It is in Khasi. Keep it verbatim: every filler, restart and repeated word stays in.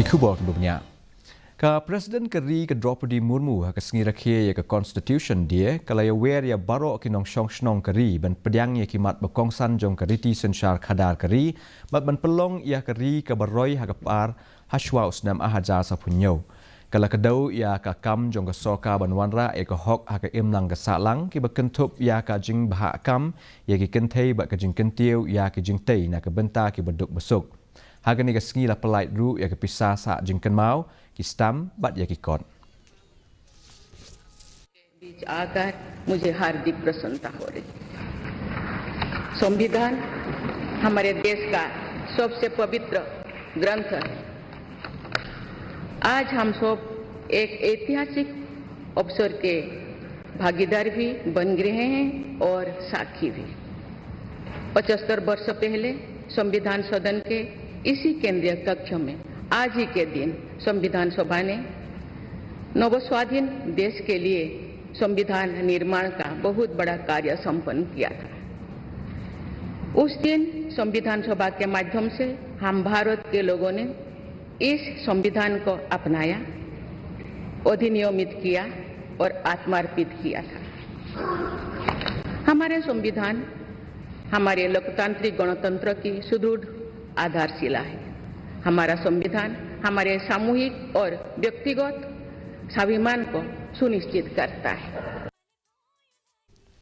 Ki khubor kiba bniah. Ka President ka ri ka Droupadi Murmu ha ka sngi rakhe ïa ka Constitution Day ka la ïawer ïa baroh ki nongshong shnong ka ri ban pdiang ïa ki mat ba kongsan jong ka riti synshar khadar ka ri bad ban pynlong ïa ka ri kaba roi ha ka par hashwa u snem ar hajar saphew hynñiew. Ka la kdew ïa ka kam jong ka sorkar ban wanrah ïa ka hok ha ka imlang ka sahlang kiba kynthup ïa ka jingbhah kam, ïa ki kynthei bad ka jingkyntiew ïa ki jingtei na ka bynta kiba duk ba suk. Ha kane ka sngi la pyllait ruh ïa ka pisa sah jingkynmaw, ki stamp bad ïa ki kot. बीच आकर मुझे हार्दिक प्रसन्नता हो रही है। संविधान हमारे देश का सबसे पवित्र ग्रंथ है। आज हम सब एक ऐतिहासिक अवसर के भागीदार भी बन रहे हैं और साक्षी भी। पचहत्तर वर्ष पहले संविधान सदन के इसी केंद्रीय कक्ष में आज ही के दिन संविधान सभा ने नवस्वाधीन देश के लिए संविधान निर्माण का बहुत बड़ा कार्य संपन्न किया था। उस दिन संविधान सभा के माध्यम से हम भारत के लोगों ने इस संविधान को अपनाया, अधिनियमित किया और आत्मार्पित किया था। हमारे संविधान हमारे लोकतांत्रिक गणतंत्र की सुदृढ़ आधारशिला है। हमारा संविधान हमारे सामूहिक और व्यक्तिगत स्वाभिमान को सुनिश्चित करता है।